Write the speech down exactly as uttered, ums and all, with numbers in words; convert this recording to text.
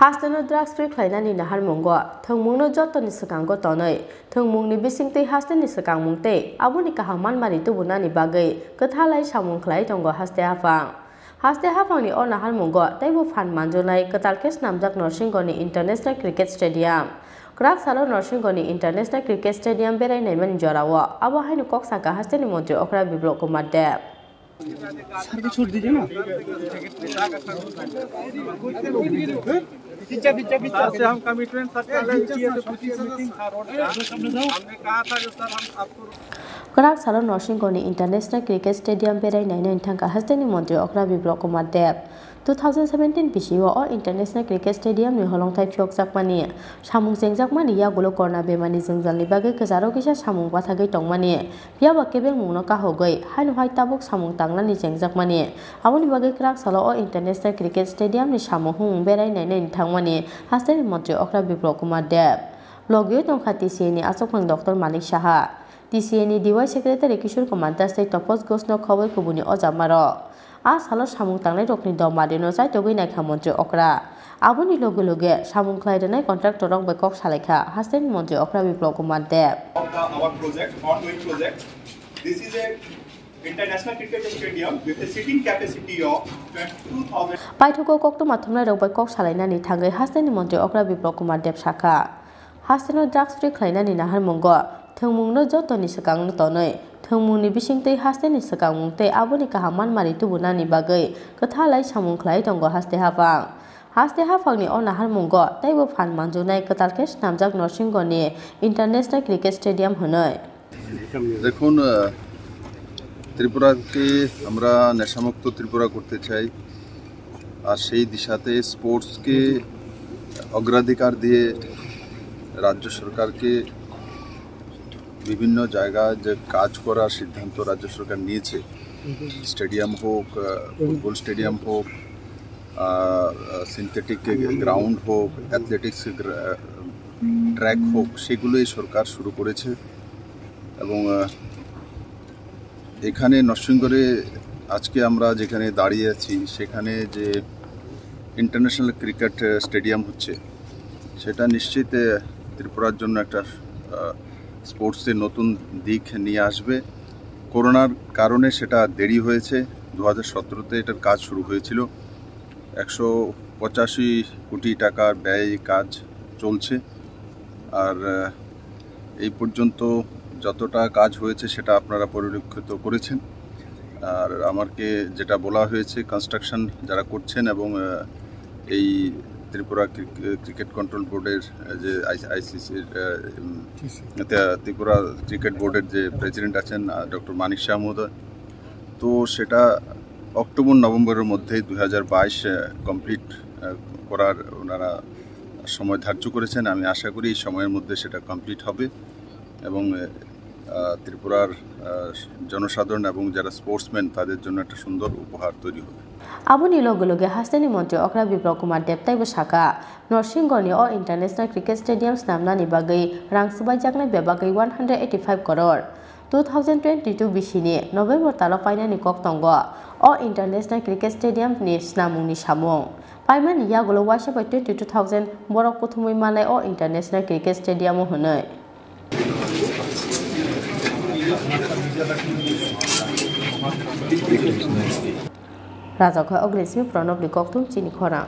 Hasteno drugs free khlainani naharmungo thwngmungno jotoni swkango tonwi, thwngmungni bisingtwi hasteni swkangmung tei aboni kaham manmani tubunani bagwi kwthalai samung khlai tongo haste haphang. Haste haphangni o naharmungo teibo phan manjunai kwtal khe snamjak Norsingoni International Cricket Stadium. Kwrak salo Norsingoni International Cricket Stadium berai naimani jorao abo haino kok saka hasteni montri okra Biplab Kumar Deb. Sir को छोड़ दीजिए ना। सर से हम commitment, sir, पहले किए थे, कुछ मीटिंग था रोड का। हमने कहा था जो सर हम आपको Kwrak salo Norsingoni International Cricket Stadium berai nainani thangkha hasteni montri okra Biplab Kumar Deb. Two thousand seventeen bisio o International Cricket Stadium ni holongthai phiyokjakmani, samung chengjakmani yagulo corona bemarni jwngjalni bagwi kwcharo kisa samung bathagwi tongmani, Phiya ba kebengmungno kahogwi haino hai tabuk samung tangnani chengjakmani. Aboni bagwi kwrak salo o International Cricket Stadium ni samung hung berai nainani thangmani hasteni montri okra Biplab Kumar Deb. Logi o tongkha T C A ni achukmang Doctor Manik Saha, T C A ni D Y Secretary Kishore Kumar Das tei Tapas Ghosh no khobwi kubuni o jamarok. A salo samung tangnairokni domarino chaitogwi naikha montri okra. Aboni loge loge samung khlai rwnai contractorrok bai kok salaikha hasteni montri okra Biplab Kumar Deb. Of the, our project, ongoing project. This is a international cricket stadium with a seating capacity of twenty-two thousand. Paithago koktwma thumnairok bai kok salainani thangwi hasteni montri okra Biplab Kumar Deb sakha. Hasteno drugs free khlainani naharmungo thwngmungno jotoni swkangno tonwi, thwngmungni bisingtwi hasteni swkangmung tei aboni kaham manmani tubunani bagwi kwthalai samung khlai tongo haste haphang. Haste haphangni o naharmungo teibo phan manjunai kwtal khe snamjak Norsingoni International Cricket Stadium hwnwi. দেখুন, আহ, ত্রিপুরাকে আমরা নেশামুক্ত ত্রিপুরা করতে চাই, আর সেই দিশাতে স্পোর্টসকে অগ্রাধিকার দিয়ে রাজ্য সরকারকে বিভিন্ন জায়গায় যে কাজ করার সিদ্ধান্ত রাজ্য সরকার নিয়েছে, স্টেডিয়াম হোক, আহ, ফুটবল স্টেডিয়াম হোক, আহ, সিনথেটিক গ্রাউন্ড হোক, অ্যাথলেটিক্স গ্রা-, ট্র্যাক হোক, সেগুলোই সরকার শুরু করেছে। এবং, আহ, এখানে নরসিংগড়ে আজকে আমরা যেখানে দাঁড়িয়ে আছি, সেখানে যে ইন্টারন্যাশনাল ক্রিকেট, আহ, স্টেডিয়াম হচ্ছে, সেটা নিশ্চিত, আহ, ত্রিপুরার জন্য একটা, আহ, স্পোর্টসের নতুন দিক নিয়ে আসবে। করোনার কারণে সেটা দেরি হয়েছে। দু হাজার সতেরোতে এটার কাজ শুরু হয়েছিল। একশো পঁচাশি কোটি টাকার ব্যয়ে এই কাজ চলছে। আর, আহ, এই পর্যন্ত যতটা কাজ হয়েছে সেটা আপনারা পরিলক্ষিত করেছেন। আর আমাকে যেটা বলা হয়েছে, কনস্ট্রাকশন যারা করছেন এবং, আহ, এই ত্রিপুরা ক্রিক-, ক্রিকেট কন্ট্রোল বোর্ডের, আহ, যে আই-, আইসিসির, আহ, উম, ত্রিপুরা ক্রিকেট বোর্ডের যে প্রেসিডেন্ট আছেন, আহ, ডক্টর মানিক শাহ মহোদয়, তো সেটা অক্টোবর নভেম্বরের মধ্যে দুই হাজার বাইশ, আহ, কমপ্লিট, আহ, করার ওনারা সময় ধার্য করেছেন। আমি আশা করি এই সময়ের মধ্যে সেটা কমপ্লিট হবে এবং, আহ, ত্রিপুরার, আহ, জনসাধারণ এবং যারা স্পোর্টসম্যান তাদের জন্য একটা সুন্দর উপহার তৈরি হবে। Aboni loge loge hasteni montri okra Biplab Kumar Deb teibo sakha, Norsingoni o International Cricket Stadium snamnani bagwi rang swbaijaknai bebagwi one hundred eighty five koror. Two thousand twenty-two bisini November talo painani kok tongo o International Cricket Stadium ni snamungni samung. Paimani yagulo waisa bai twenty-two thousand borok kuthumwi manai o International Cricket Stadium o hwnwi. Rajakhai Ognismi Pranobni kokthum chini khorang.